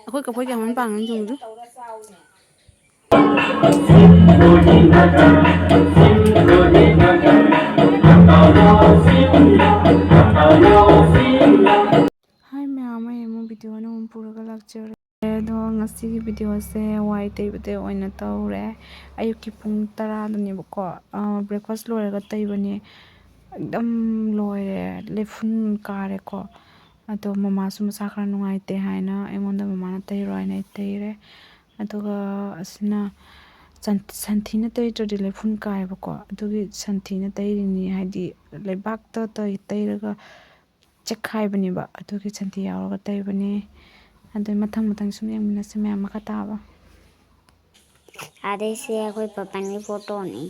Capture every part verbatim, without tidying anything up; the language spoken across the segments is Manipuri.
ꯑꯩꯈꯣꯏ ꯀꯐꯣꯏ ꯀꯌꯥꯃꯣꯝ ꯄꯥꯡꯉꯅꯤ ꯌꯦꯡꯉꯨ꯫ ꯍꯥꯏ ꯃꯌꯥꯝ, ꯑꯩ ꯑꯃꯨꯛ ꯚꯤꯗꯤꯑꯣ ꯑꯅꯧꯕ ꯄꯨꯔꯒ ꯂꯥꯛꯆꯔꯦ꯫ ꯑꯗꯣ ꯉꯁꯤꯒꯤ ꯚꯤꯗꯤꯑꯣꯁꯦ ꯋꯥꯏ ꯇꯩꯕꯗ ꯑꯣꯏꯅ ꯇꯧꯔꯦ꯫ ꯑꯌꯨꯛꯀꯤ ꯄꯨꯡ ꯇꯔꯥꯗꯅꯦꯕꯀꯣ, ꯕ꯭ꯔꯦꯛꯐꯥꯁ ꯂꯣꯏꯔꯒ ꯇꯩꯕꯅꯦ꯫ ꯑꯦꯛꯗꯝ ꯂꯣꯏꯔꯦ, ꯂꯩꯐꯨꯟ ꯀꯥꯔꯦꯀꯣ꯫ ꯑꯗꯣ ꯃꯃꯥꯁꯨ ꯃꯁꯥ ꯈꯔ ꯅꯨꯡꯉꯥꯏꯇꯦ ꯍꯥꯏꯅ ꯑꯩꯉꯣꯟꯗ ꯃꯃꯥꯅ ꯇꯩꯔꯣ ꯍꯥꯏꯅ ꯑꯩ ꯇꯩꯔꯦ꯫ ꯑꯗꯨꯒ ꯑꯁꯤꯅ ꯁꯟ-, ꯁꯟꯊꯤꯅ ꯇꯩꯗ꯭ꯔꯗꯤ ꯂꯩꯐꯨꯟ ꯀꯥꯏꯕꯀꯣ, ꯑꯗꯨꯒꯤ ꯁꯟꯊꯤꯅ ꯇꯩꯔꯤꯅꯤ꯫ ꯍꯥꯏꯗꯤ ꯂꯩꯕꯥꯛꯇ ꯇꯩ-, ꯇꯩꯔꯒ ꯆꯦꯛꯈꯥꯏꯕꯅꯦꯕ, ꯑꯗꯨꯒꯤ ꯁꯟꯊꯤ ꯌꯥꯎꯔꯒ ꯇꯩꯕꯅꯦ꯫ ꯑꯗꯨ ꯃꯊꯪ ꯃꯊꯪ ꯁꯨꯝ ꯌꯦꯡꯃꯤꯟꯅꯁꯤ ꯃꯌꯥꯝ ꯃꯈꯥ ꯇꯥꯕ꯫ ꯑꯗꯩꯁꯦ ꯑꯩꯈꯣꯏ ꯄꯥꯄꯟꯒꯤ ꯐꯣꯇꯣꯅꯤ꯫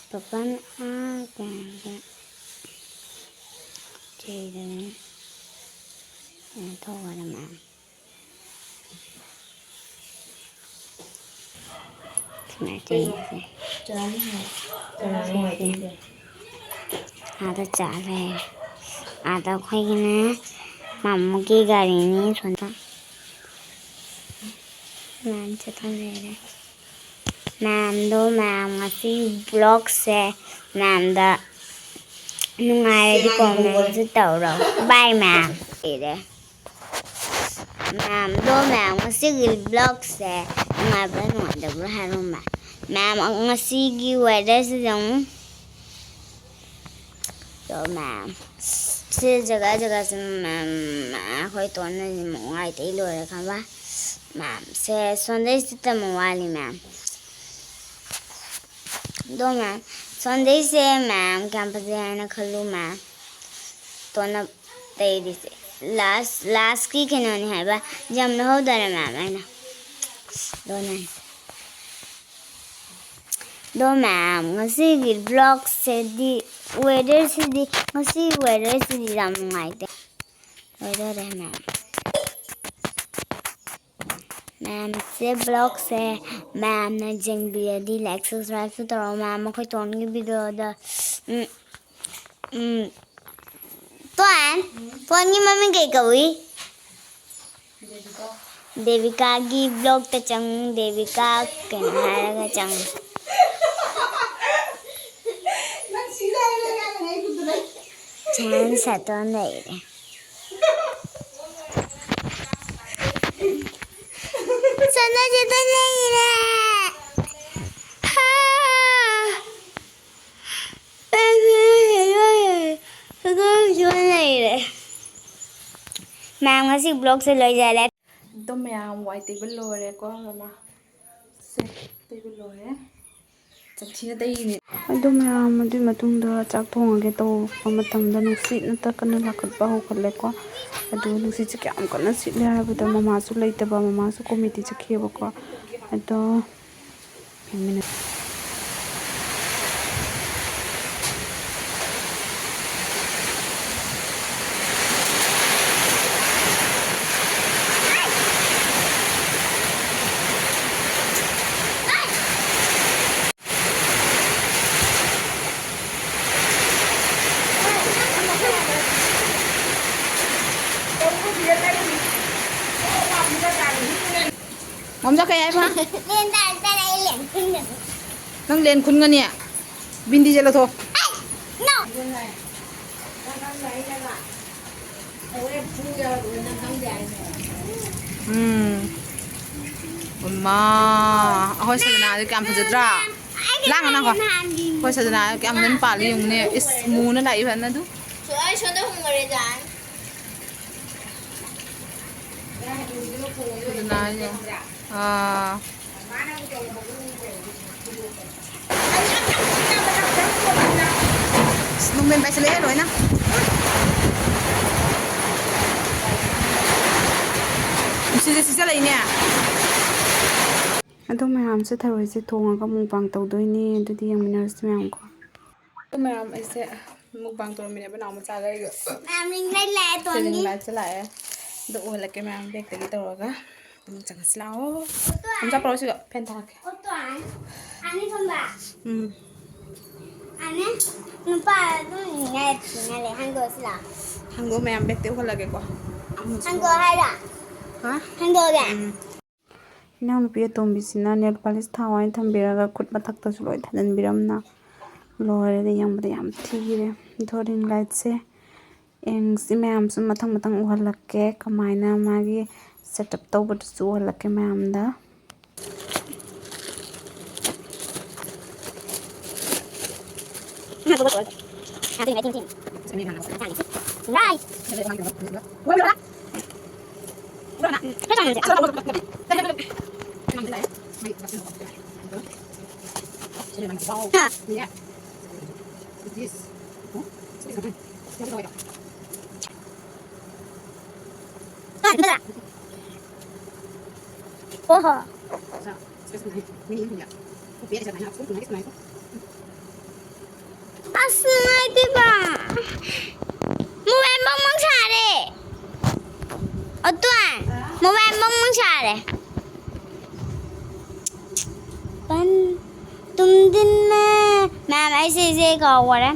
ꯄꯥꯄꯟ ꯑꯥ ꯀꯩꯅꯣꯗ ꯆꯦꯗꯅꯦ ꯀꯩꯅꯣ ꯇꯧꯕꯗ ꯃꯌꯥꯝ ꯁꯨꯃꯥꯏꯅ ꯆꯦꯁꯦ꯫ ꯑꯥꯗ ꯆꯥ ꯂꯩꯔꯦ꯫ ꯑꯥꯗ ꯑꯩꯈꯣꯏꯒꯤꯅꯦ ꯃꯥꯃꯣꯒꯤ ꯒꯥꯔꯤꯅꯤ ꯁꯣꯝꯗ꯫ ꯃꯌꯥꯝ ꯆꯠꯊ ꯂꯩꯔꯦ꯫ ꯃꯌꯥꯝꯗꯣ, ꯃꯌꯥꯝ ꯉꯁꯤ ꯕ꯭ꯂꯣꯛꯁꯦ ꯃꯌꯥꯝꯗ ꯅꯨꯡꯉꯥꯏꯔꯗꯤ ꯀꯣꯃꯦꯟꯁꯨ ꯇꯧꯔꯣ꯫ ꯕꯥꯏ ꯃꯌꯥꯝ꯫ ꯂꯩꯔꯦ꯫ ꯃꯌꯥꯝꯗꯣ, ꯃꯌꯥꯝ ꯉꯁꯤꯒꯤ ꯕ꯭ꯂꯣꯛꯁꯦ ꯅꯨꯡꯉꯥꯏꯕ꯭ꯔꯥ ꯅꯨꯡꯉꯥꯏꯇꯕ꯭ꯔꯥ ꯍꯥꯏꯔꯣ ꯃꯌꯥꯝ꯫ ꯃꯌꯥꯝ ꯉꯁꯤꯒꯤ ꯋꯦꯗꯔꯁꯤꯗ ꯑꯃꯨꯛ ꯑꯗꯣ ꯃꯌꯥꯝ ꯁꯤ ꯖꯒꯥ ꯖꯒꯥꯁꯦ ꯃꯌꯥꯝ ꯑꯩꯈꯣꯏ ꯇꯣꯟꯅꯁꯤ ꯑꯃꯨꯛ ꯋꯥꯏ ꯇꯩ ꯂꯣꯏꯔꯦ ꯈꯪꯕ꯫ ꯃꯌꯥꯝꯁꯦ ꯁꯣꯟꯗꯩꯁꯤꯗ ꯑꯃꯨꯛ ꯋꯥꯠꯂꯤ ꯃꯌꯥꯝ꯫ ꯑꯗꯣ ꯃꯌꯥꯝ ꯁꯣꯟꯗꯩꯁꯦ ꯃꯌꯥꯝ ꯀꯌꯥꯝ ꯐꯖꯩ ꯍꯥꯏꯅ ꯈꯜꯂꯨ ꯃꯌꯥꯝ꯫ ꯇꯣꯟꯅ ꯇꯩꯔꯤꯁꯦ ꯂꯥꯁ, ꯂꯥꯁꯀꯤ ꯀꯩꯅꯣꯅꯤ ꯍꯥꯏꯕ꯫ ꯌꯥꯝ ꯂꯧꯍꯧꯗꯔꯦ ꯃꯌꯥꯝ ꯑꯩꯅ꯫ ꯑꯗꯣ ꯃꯌꯥꯝ ꯑꯗꯣ ꯃꯌꯥꯝ, ꯉꯁꯤꯒꯤ ꯕ꯭ꯂꯣꯛꯁꯤꯗꯤ, ꯋꯦꯗꯔꯁꯤꯗꯤ, ꯉꯁꯤ ꯋꯦꯗꯔꯁꯤꯗꯤ ꯌꯥꯝ ꯅꯨꯡꯉꯥꯏꯇꯦ꯫ ꯂꯣꯏꯗꯣꯔꯦ ꯃꯌꯥꯝ꯫ ꯃꯌꯥꯝꯁꯦ vlogꯁꯦ ꯃꯌꯥꯝꯅ ꯌꯦꯡꯕꯤꯔꯗꯤ like subscribeꯁꯨ ꯇꯧꯔꯣ ꯃꯌꯥꯝ꯫ ꯑꯩꯈꯣꯏ ꯇꯣꯟꯒꯤ videoꯗ, ꯎꯝ, ꯎꯝ, ꯇꯣꯟ, ꯇꯣꯟꯒꯤ ꯃꯃꯤꯡ ꯀꯩ ꯀꯧꯏ? ꯗꯦꯕꯤꯀꯥꯒꯤ vlogꯇ ꯆꯪꯉꯨ꯫ ꯗꯦꯕꯤꯀꯥ ꯀꯩꯅꯣ ꯍꯥꯏꯔꯒ ꯆꯪꯉꯨ꯫ ꯅꯪ ꯁꯤ ꯂꯩꯔꯦ, ꯅꯪ ꯑꯩ ꯈꯨꯠꯇ ꯂꯩ꯫ ꯆꯦꯟ ꯁꯦꯇꯣꯟ ꯂꯩꯔꯦ꯫ ꯁꯅꯥ ꯁꯦꯇꯣꯟ ꯂꯩꯔꯦ꯫ ꯍꯥ꯫ ꯂꯩꯔꯦ꯫ ꯃꯌꯥꯝ, ꯉꯁꯤ vlogꯁꯦ ꯂꯣꯏꯖꯔꯦ꯫ ꯑꯗꯣ ꯃꯌꯥꯝ, ꯋꯥꯏ ꯇꯩꯕ ꯂꯣꯏꯔꯦꯀꯣ, ꯃꯃꯥ꯫ ꯁꯦ, ꯇꯩꯕ ꯂꯣꯏꯔꯦ꯫ ꯆꯠꯊꯤꯅ ꯇꯩꯔꯤꯅꯦ꯫ ꯑꯗꯨ ꯃꯌꯥꯝ, ꯑꯗꯨꯒꯤ ꯃꯇꯨꯡꯗ ꯆꯥꯛ ꯊꯣꯡꯉꯒꯦ ꯇꯧꯕ ꯃꯇꯝꯗ ꯅꯨꯡꯁꯤꯠꯅ ꯇꯛꯀꯅ ꯂꯥꯛꯈꯠꯄ ꯍꯧꯒꯠꯂꯦꯀꯣ꯫ ꯑꯗꯨ ꯅꯨꯡꯁꯤꯠꯁꯦ ꯀꯌꯥꯝ ꯀꯟꯅ ꯁꯤꯠꯂꯦ ꯍꯥꯏꯕꯗ ꯃꯃꯥꯁꯨ ꯂꯩꯇꯕ, ꯃꯃꯥꯁꯨ committee ꯆꯠꯈꯤꯑꯕꯀꯣ꯫ ꯑꯗꯣ ꯉꯝꯖꯈꯩ ꯍꯥꯏꯕ? ꯂꯦꯟ ꯇꯥꯔꯛꯇꯅ ꯑꯩ ꯂꯦꯟ ꯈꯨꯟꯒꯅꯤ꯫ ꯅꯪ ꯂꯦꯟ ꯈꯨꯟꯒꯅꯤ? ꯕꯤꯟꯗꯤꯁꯦ ꯂꯧꯊꯣꯛ꯫ ꯑꯩ! No! ꯎꯝ꯫ ꯎꯃꯥ, ꯑꯩꯈꯣꯏ ꯁꯗꯅꯥꯗꯤ ꯀꯌꯥꯝ ꯐꯖꯗ꯭ꯔꯥ? ꯂꯥꯡꯒꯅꯨ ꯀꯣ꯫ ꯑꯩꯈꯣꯏ ꯁꯗꯅꯥꯗꯤ ꯀꯌꯥꯝ ꯐꯖꯅ ꯄꯥꯜꯂꯤ ꯌꯦꯡꯉꯨꯅꯦ꯫ ꯏꯁ, ꯃꯨꯅ ꯂꯥꯛꯏ ꯐꯖꯅ ꯑꯗꯨ꯫ ꯁꯗꯅꯥ ꯌꯦꯡꯉꯨ꯫ ꯑꯥ꯫ ꯑꯁ, ꯅꯨꯡꯊꯤꯟ ꯄꯥꯏꯁꯤꯜꯂꯛꯑꯦ ꯂꯣꯏꯅ꯫ ꯅꯨꯡꯁꯤꯠꯁꯦ ꯁꯤꯠꯆꯜꯂꯛꯏꯅꯦ꯫ ꯑꯗꯣ ꯃꯌꯥꯝꯁꯦ ꯊꯔꯣꯏꯁꯦ ꯊꯣꯡꯉꯒ mukbang ꯇꯧꯗꯣꯏꯅꯦ꯫ ꯑꯗꯨꯗꯤ ꯌꯦꯡꯃꯤꯟꯅꯔꯁꯤ ꯃꯌꯥꯝ ꯀꯣ꯫ ꯑꯗꯣ ꯃꯌꯥꯝ ꯑꯩꯁꯦ mukbang ꯇꯧꯔꯝꯃꯤꯅꯦꯕ ꯅꯥꯎ ꯃꯆꯥꯒ ꯑꯩꯒ꯫ ꯃꯌꯥꯝ ring light ꯂꯥꯛꯑꯦ ꯇꯣꯟꯒꯤ꯫ Ring light ꯁꯦ ꯂꯥꯛꯑꯦ꯫ ꯑꯗꯣ ꯎꯍꯜꯂꯛꯀꯦ ꯃꯌꯥꯝ back ꯇꯒꯤ ꯇꯧꯔꯒ꯫ ꯆꯪꯉꯁꯤ ꯂꯥꯛꯑꯣ꯫ ꯑꯝꯇ ꯄꯨꯔꯛꯑꯣ ꯁꯤꯗ, ꯐꯦꯟ ꯊꯥꯔꯛꯀꯦ꯫ ꯑꯣꯇꯣ ꯑꯅꯤ ꯐꯝꯕ꯫ ꯎꯝ꯫ ꯑꯅꯤ ꯅꯨꯄꯥ ꯑꯗꯨꯝ ꯉꯥꯏ ꯊꯤꯅ ꯂꯩ꯫ ꯍꯥꯡꯗꯣꯛꯑꯁꯤ ꯂꯥꯛꯑꯣ꯫ ꯍꯥꯡꯗꯣꯛꯑꯣ ꯃꯌꯥꯝ, ꯕꯦꯛꯇ ꯎꯍꯜꯂꯒꯦꯀꯣ꯫ ꯍꯥꯡꯗꯣꯛꯑꯣ ꯍꯥꯏꯔꯣ? ꯍꯥ? ꯍꯥꯡꯗꯣꯛꯑꯒꯦ? ꯎꯝ꯫ ꯏꯅꯥꯎꯅꯨꯄꯤ ꯑꯇꯣꯝꯕꯤꯁꯤꯅ ꯅꯦꯜ ꯄꯥꯂꯤꯁ ꯊꯥꯎ ꯍꯥꯏꯅ ꯊꯝꯕꯤꯔꯒ ꯈꯨꯠ ꯃꯊꯛꯇꯁꯨ ꯂꯣꯏ ꯊꯥꯖꯤꯟꯕꯤꯔꯝꯅ ꯂꯣꯏꯔꯦꯗ, ꯌꯦꯡꯕꯗ ꯌꯥꯝ ꯊꯤꯔꯦ꯫ ꯑꯗꯣ ꯔꯤꯡ ꯂꯥꯏꯠꯁꯦ ꯌꯦꯡꯁꯤ ꯃꯌꯥꯝꯁꯨ ꯃꯊꯪ ꯃꯊꯪ ꯎꯍꯜꯂꯛꯀꯦ, ꯀꯃꯥꯏꯅ ꯃꯥꯒꯤ ꯁꯦꯠ ꯑꯞ ꯇꯧꯕꯗꯨꯁꯨ ꯎꯍꯜꯂꯛꯀꯦ ꯃꯌꯥꯝꯗ꯫ ꯑꯣꯍꯣ꯫ ꯑꯁ, ꯅꯨꯡꯉꯥꯏꯇꯦꯕ꯫ ꯃꯣꯕꯥꯏꯜ ꯕꯪ ꯕꯪ ꯁꯥꯔꯦ꯫ ꯑꯣꯇꯣꯟ, ꯃꯣꯕꯥꯏꯜ ꯕꯪ ꯕꯪ ꯁꯥꯔꯦ꯫ ꯄꯟ, ꯇꯨꯝ ꯗꯤꯟ ꯃꯦ, ꯃꯌꯥꯝ, ꯑꯩꯁꯦ ꯏꯆꯦ ꯀꯥꯎꯈꯔꯦ꯫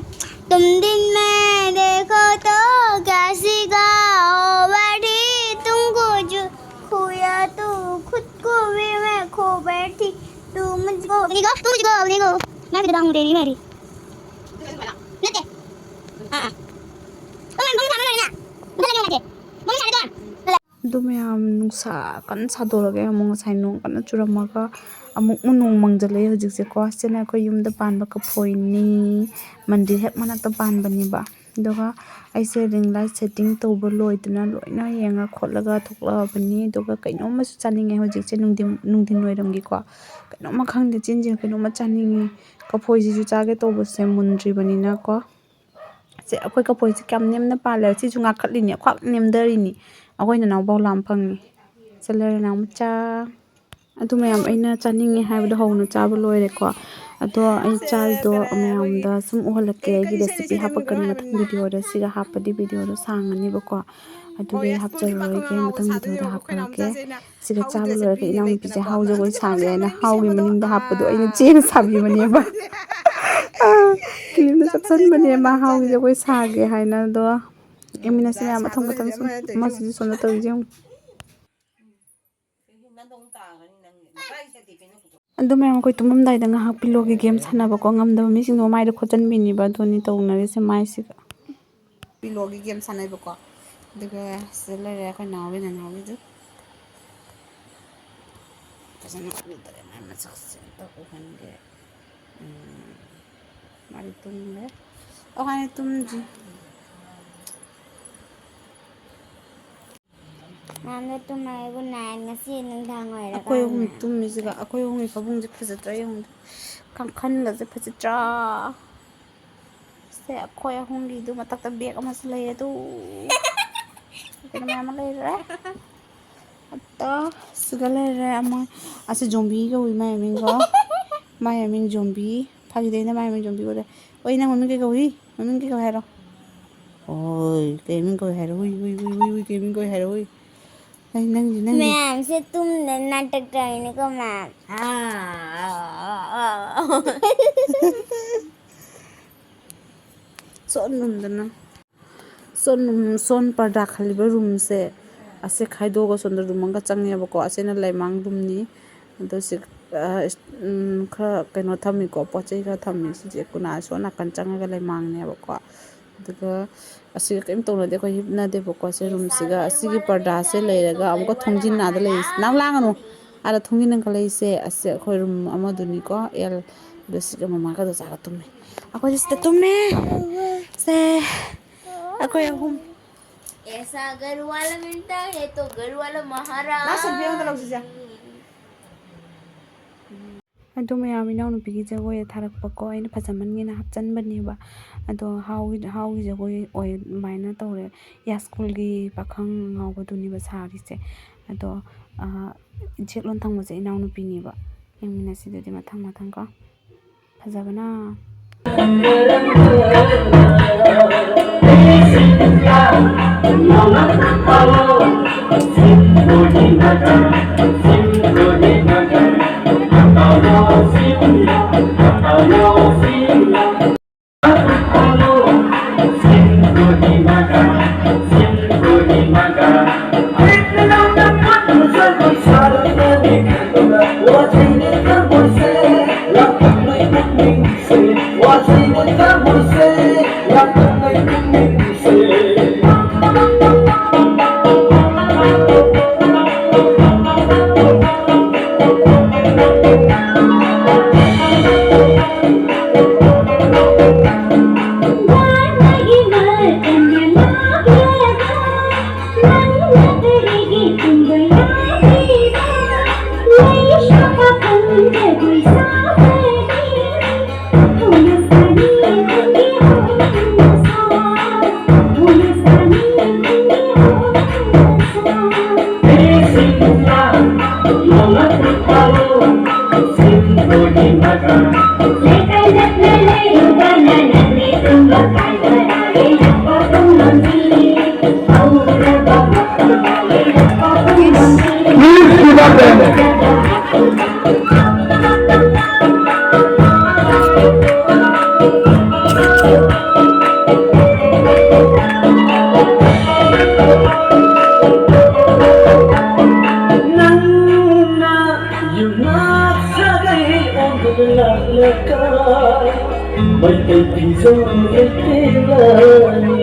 ꯇꯨꯝ ꯗꯤꯟ ꯃꯦ ꯗꯦꯈꯣ ꯇꯣ ꯀꯌꯥ ꯁꯤꯈꯥ ꯍꯣ ꯕꯦꯊꯤ, ꯇꯨꯝꯀꯣ ꯖꯨ ꯈꯨꯌꯥ ꯇꯨ ꯈꯨꯗ ꯀꯣ ꯚꯤ ꯃꯦ ꯈꯣ ꯕꯦꯊꯤ, ꯇꯨ ꯃꯨꯖꯀꯣ ꯅꯤꯒꯣ, ꯇꯨ ꯃꯨꯖꯀꯣ ꯅꯤꯒꯣ꯫ ꯃꯦ ꯚꯤ ꯗꯥꯎ ꯇꯦꯔꯤ ꯃꯦꯔꯤ꯫ ꯅꯠꯇꯦ꯫ ꯑꯥ, ꯑꯥ꯫ ꯃꯣꯕꯥꯏꯜ ꯕꯪ ꯁꯥꯕ ꯂꯣꯏꯔꯦꯅ꯫ ꯃꯨꯊꯠꯂꯒꯦ, ꯃꯨꯊꯠꯂꯒꯦ꯫ ꯃꯣꯕꯥꯏꯜ ꯁꯥꯔꯦꯀꯣ꯫ ꯑꯗꯣ ꯃꯌꯥꯝ, ꯅꯨꯡꯁꯥ ꯀꯟꯅ ꯁꯥꯗꯣꯔꯛꯑꯦ꯫ ꯑꯃꯨꯛ ꯉꯁꯥꯏ ꯅꯣꯡ ꯀꯟꯅ ꯆꯨꯔꯝꯃꯒ ꯑꯃꯨꯛ ꯅꯣꯡ ꯃꯪꯖꯜꯂꯛꯑꯦ ꯍꯧꯖꯤꯛꯁꯦꯀꯣ꯫ ꯁꯤꯅ ꯑꯩꯈꯣꯏ ꯌꯨꯝꯗ ꯄꯥꯟꯕ ꯀꯐꯣꯏꯅꯤ, ꯃꯟꯗꯤꯔ ꯍꯦꯛ ꯃꯅꯥꯛꯇ ꯄꯥꯟꯕꯅꯦꯕ꯫ ꯑꯗꯨꯒ ꯑꯩꯁꯦ ꯔꯤꯡ ꯂꯥꯏꯠ ꯁꯦꯠꯇꯤꯡ ꯇꯧꯕ ꯂꯣꯏꯗꯅ ꯂꯣꯏꯅ ꯌꯦꯡꯉ ꯈꯣꯠꯂꯒ ꯊꯣꯛꯂꯛꯑꯕꯅꯤ꯫ ꯑꯗꯨꯒ ꯀꯩꯅꯣꯝꯃꯁꯨ ꯆꯥꯅꯤꯡꯉꯦ ꯍꯧꯖꯤꯛꯁꯦ, ꯅꯨꯡꯊꯤꯟ, ꯅꯨꯡꯊꯤꯟ ꯋꯥꯏꯔꯝꯒꯤꯀꯣ꯫ ꯀꯩꯅꯣꯝꯃ ꯈꯪꯗꯦ, ꯆꯤꯟꯁꯤꯗ ꯀꯩꯅꯣꯝꯃ ꯆꯥꯅꯤꯡꯉꯤ꯫ ꯀꯐꯣꯏꯁꯤꯁꯨ ꯆꯥꯒꯦ ꯇꯧꯕꯁꯦ ꯃꯨꯟꯗ꯭ꯔꯤꯕꯅꯤꯅꯀꯣ꯫ ꯁꯦ, ꯑꯩꯈꯣꯏ ꯀꯐꯣꯏꯁꯦ ꯀꯌꯥꯝ ꯅꯦꯝꯅ ꯄꯥꯜꯂꯦ꯫ ꯁꯤꯁꯨ ꯉꯥꯈꯠꯂꯤꯅꯤ, ꯈ꯭ꯋꯥꯛ ꯅꯦꯝꯊꯔꯤꯅꯤ꯫ ꯑꯩꯈꯣꯏ ꯅꯅꯥꯎꯐꯥꯎ ꯂꯥꯝ ꯐꯪꯉꯤ꯫ ꯆꯠꯂꯔꯦ ꯅꯥꯎ ꯃꯆꯥ꯫ ꯑꯗꯨ ꯃꯌꯥꯝ ꯑꯩꯅ ꯆꯥꯅꯤꯡꯉꯦ ꯍꯥꯏꯕꯗꯣ ꯍꯧꯅ ꯆꯥꯕ ꯂꯣꯏꯔꯦꯀꯣ꯫ ꯑꯗꯣ ꯑꯩ ꯆꯥꯔꯤꯗꯣ ꯃꯌꯥꯝꯗ ꯁꯨꯝ ꯎꯍꯜꯂꯛꯀꯦ꯫ ꯑꯩꯒꯤ ꯔꯦꯁꯤꯄꯤ ꯍꯥꯞꯄꯛꯀꯅꯤ ꯃꯊꯪ ꯚꯤꯗꯤꯑꯣꯗ꯫ ꯁꯤꯒ ꯍꯥꯞꯄꯗꯤ ꯚꯤꯗꯤꯑꯣꯗꯣ ꯁꯥꯡꯉꯅꯤꯕꯀꯣ꯫ ꯑꯗꯨꯗꯤ ꯍꯥꯞꯆꯔꯔꯣꯏꯒꯦ, ꯃꯊꯪ ꯚꯤꯗꯤꯑꯣꯗ ꯍꯥꯞꯀꯠꯂꯛꯀꯦ꯫ ꯁꯤꯒ ꯆꯥꯕ ꯂꯣꯏꯔꯒ ꯏꯅꯥꯎꯅꯨꯄꯤꯁꯦ ꯍꯥꯎ ꯖꯒꯣꯏ ꯁꯥꯒꯦ ꯍꯥꯏꯅ ꯍꯥꯎꯒꯤ ꯃꯅꯤꯡꯗ ꯍꯥꯞꯄꯗꯣ ꯑꯩꯅ ꯆꯦꯅ ꯁꯥꯕꯤꯕꯅꯦꯕ꯫ ꯐꯤꯂꯝꯗ ꯆꯞꯁꯟꯕꯅꯦ ꯃꯥ ꯍꯥꯎꯒꯤ ꯖꯒꯣꯏ ꯁꯥꯒꯦ ꯍꯥꯏꯅ꯫ ꯑꯗꯣ ꯌꯦꯡꯃꯤꯟꯅꯁꯤ ꯃꯌꯥꯝ, ꯃꯊꯪ ꯃꯊꯪ ꯁꯨꯝ꯫ ꯑꯃꯁꯤꯁꯨ ꯁꯣꯝꯗ ꯇꯧꯔꯤꯁꯦ ꯌꯦꯡꯉꯨ꯫ ꯑꯗꯨ ꯃꯌꯥꯝ ꯑꯩꯈꯣꯏ ꯇꯨꯝꯃꯝꯗꯥꯏꯗ ꯉꯥꯏꯍꯥꯛ ꯄꯤꯂꯣꯒꯤ ꯒꯦꯝ ꯁꯥꯟꯅꯕꯀꯣ, ꯉꯝꯗꯕ ꯃꯤꯁꯤꯡꯗꯣ ꯃꯥꯏꯗ ꯈꯣꯠꯆꯟꯕꯤꯅꯦꯕ꯫ ꯑꯗꯨꯅꯤ ꯇꯧꯅꯔꯤꯁꯦ ꯃꯥꯏꯁꯤꯒ꯫ ꯄꯤꯂꯣꯒꯤ ꯒꯦꯝ ꯁꯥꯟꯅꯩꯕꯀꯣ꯫ ꯑꯗꯨꯒ ꯁꯤꯗ ꯂꯩꯔꯦ ꯑꯩꯈꯣꯏ ꯅꯥꯎꯕꯤ ꯅꯅꯥꯎꯕꯤꯗꯨ꯫ ꯐꯖꯅ ꯎꯗ꯭ꯔꯦ ꯃꯥꯏ ꯃꯁꯛꯁꯦ ꯑꯝꯇ ꯎꯍꯟꯒꯦ꯫ ꯎꯝ, ꯃꯥꯗꯤ ꯇꯨꯝꯈ꯭ꯔꯦ꯫ ꯑꯣ, ꯃꯥꯗꯤ ꯇꯨꯝꯗ꯭ꯔꯤ꯫ ꯃꯥꯝꯗ ꯇꯨꯝꯃꯦ꯫ Good night. ꯉꯁꯤ ꯅꯨꯡꯗꯥꯡ ꯑꯣꯏꯔꯀꯥꯟꯗ꯫ ꯑꯩꯈꯣꯏ ꯑꯍꯨꯝ ꯇꯨꯝꯃꯤꯁꯤꯒ, ꯑꯩꯈꯣꯏ ꯑꯍꯨꯝꯒꯤ ꯐꯃꯨꯡꯁꯦ ꯐꯖꯗ꯭ꯔꯥ ꯌꯦꯡꯉꯨ꯫ ꯀꯥꯡꯈꯟꯒꯁꯦ ꯐꯖꯗ꯭ꯔꯥ? ꯁꯦ, ꯑꯩꯈꯣꯏ ꯑꯍꯨꯝꯒꯤꯗꯨ ꯃꯊꯛꯇ ꯕꯦꯒ ꯑꯃꯁꯨ ꯂꯩ꯫ ꯑꯗꯨ ꯀꯩꯅꯣ ꯃꯌꯥꯝ ꯑꯃ ꯂꯩꯔꯦ꯫ ꯑꯗꯣ ꯁꯤꯒ ꯂꯩꯔꯦ ꯑꯃ꯫ ꯑꯁꯤ ꯖꯣꯝꯕꯤ ꯀꯧꯏ ꯃꯥꯏ ꯃꯃꯤꯡꯀꯣ꯫ ꯃꯥꯏ ꯃꯃꯤꯡ ꯖꯣꯝꯕꯤ꯫ ꯐꯥꯒꯤꯗꯩꯅ ꯃꯥꯏ ꯃꯃꯤꯡ ꯖꯣꯝꯕꯤ ꯑꯣꯏꯔꯦ꯫ ꯑꯣꯏ, ꯅꯪ ꯃꯃꯤꯡ ꯀꯩ ꯀꯧꯏ? ꯃꯃꯤꯡ ꯀꯩ ꯀꯧꯏ ꯍꯥꯏꯔꯣ? ꯑꯣꯏ, ꯀꯩ ꯃꯃꯤꯡ ꯀꯧꯏ ꯍꯥꯏꯔꯣ? ꯎꯏ, ꯎꯏ, ꯎꯏ, ꯎꯏ, ꯎꯏ, ꯀꯩ ꯃꯃꯤꯡ ꯀꯧꯏ ꯍꯥꯏꯔꯣ? ꯎꯏ꯫ ꯑꯩ ꯅꯪꯗꯤ, ꯅꯪꯗꯤ? ꯃꯌꯥꯝꯁꯦ ꯇꯨꯝꯗ ꯅꯥꯇꯛ ꯇꯧꯔꯤꯅꯤꯀꯣ, ꯃꯌꯥꯝ꯫ ꯁꯣꯟ ꯅꯨꯝꯗꯅ꯫ ꯁꯣꯟ ꯅꯨꯝ-, ꯁꯣꯟ ꯄꯔꯗꯥ ꯈꯜꯂꯤꯕ ꯔꯨꯝꯁꯦ, ꯑꯁꯦ ꯈꯥꯏꯗꯣꯛꯑꯒ ꯁꯣꯝꯗ ꯔꯨꯝ ꯑꯃꯒ ꯆꯪꯉꯦꯕꯀꯣ꯫ ꯑꯁꯤꯅ ꯂꯩꯃꯥꯡ ꯔꯨꯝꯅꯤ꯫ ꯑꯗꯣ ꯁꯤ, ꯑ, ꯏꯁ-, ꯎꯝ, ꯈꯔ ꯀꯩꯅꯣ ꯊꯝꯃꯤꯀꯣ, ꯄꯣꯠ ꯆꯩ ꯈꯔ ꯊꯝꯃꯤ꯫ ꯁꯤꯁꯦ ꯀꯨꯅꯥ ꯁꯣꯝ ꯅꯥꯀꯟ ꯆꯪꯉꯒ ꯂꯩꯃꯥꯡꯅꯦꯕꯀꯣ꯫ ꯑꯗꯨꯒ ꯑꯁꯤꯒ ꯀꯔꯤꯝ ꯇꯧꯅꯗꯦ, ꯑꯩꯈꯣꯏ ꯍꯤꯞꯅꯗꯦꯕꯀꯣ꯫ ꯁꯤ ꯔꯨꯝꯁꯤꯒ ꯑꯁꯤꯒꯤ ꯄꯔꯗꯥꯁꯦ ꯂꯩꯔꯒ ꯑꯃꯨꯛꯀ ꯊꯣꯡꯖꯤꯟ ꯑꯥꯗ ꯂꯩꯔꯤꯁꯦ꯫ ꯅꯪ ꯂꯥꯡꯒꯅꯨ꯫ ꯑꯥꯗ ꯊꯣꯡꯖꯤꯟ ꯅꯪꯒ ꯂꯩꯔꯤꯁꯦ꯫ ꯑꯁꯤ ꯑꯩꯈꯣꯏ ꯔꯨꯝ ꯑꯃꯗꯨꯅꯤꯀꯣ꯫ ꯑꯦꯜ, ꯑꯗꯣ ꯁꯤꯗ ꯃꯃꯥꯒ ꯗꯣꯆꯥꯒ ꯇꯨꯝꯃꯦ꯫ ꯑꯩꯈꯣꯏꯁꯦ ꯁꯤꯗ ꯇꯨꯝꯃꯦ꯫ ꯁꯦ, ꯑꯩꯈꯣꯏ ꯑꯍꯨꯝ꯫ ऐसा घर वाला मिलता है तो घर वाला महाराज। ꯂꯥꯁ ꯁꯦꯜꯐꯤ ꯑꯃꯇ ꯂꯧꯁꯤꯁꯦ꯫ ꯑꯗꯨ ꯃꯌꯥꯝ ꯏꯅꯥꯎꯅꯨꯄꯤꯒꯤ ꯖꯒꯣꯏꯗ ꯊꯥꯔꯛꯄꯀꯣ, ꯑꯩꯅ ꯐꯖꯃꯟꯒꯦꯅ ꯍꯥꯞꯆꯟꯕꯅꯦꯕ꯫ ꯑꯗꯣ ꯍꯥꯎꯒꯤ, ꯍꯥꯎꯒꯤ ꯖꯒꯣꯏ ꯑꯣꯏ ꯑꯗꯨꯃꯥꯏꯅ ꯇꯧꯔꯦ꯫ ꯌꯥꯏꯁ꯭ꯀꯨꯜꯒꯤ ꯄꯥꯈꯪ ꯑꯉꯥꯎꯕꯗꯨꯅꯦꯕ ꯁꯥꯔꯤꯁꯦ꯫ ꯑꯗꯣ, ꯑꯥ, ꯖꯦꯛ ꯂꯣꯟ ꯊꯪꯕꯁꯦ ꯏꯅꯥꯎꯅꯨꯄꯤꯅꯦꯕ꯫ ꯌꯦꯡꯃꯤꯟꯅꯁꯤ ꯑꯗꯨꯗꯤ ꯃꯊꯪ ꯃꯊꯪ ꯀꯣ꯫ ꯐꯖꯕꯅ꯫ Please give up them. ꯅꯪꯅ ꯌꯨꯝꯅꯥꯛ ꯁꯥꯒꯩ ꯑꯣꯟꯗꯨꯅ ꯂꯥꯛꯂꯒ ꯃꯩꯇꯩ ꯐꯤꯖꯣꯜ ꯂꯩꯇꯦꯡꯂꯅꯤ꯫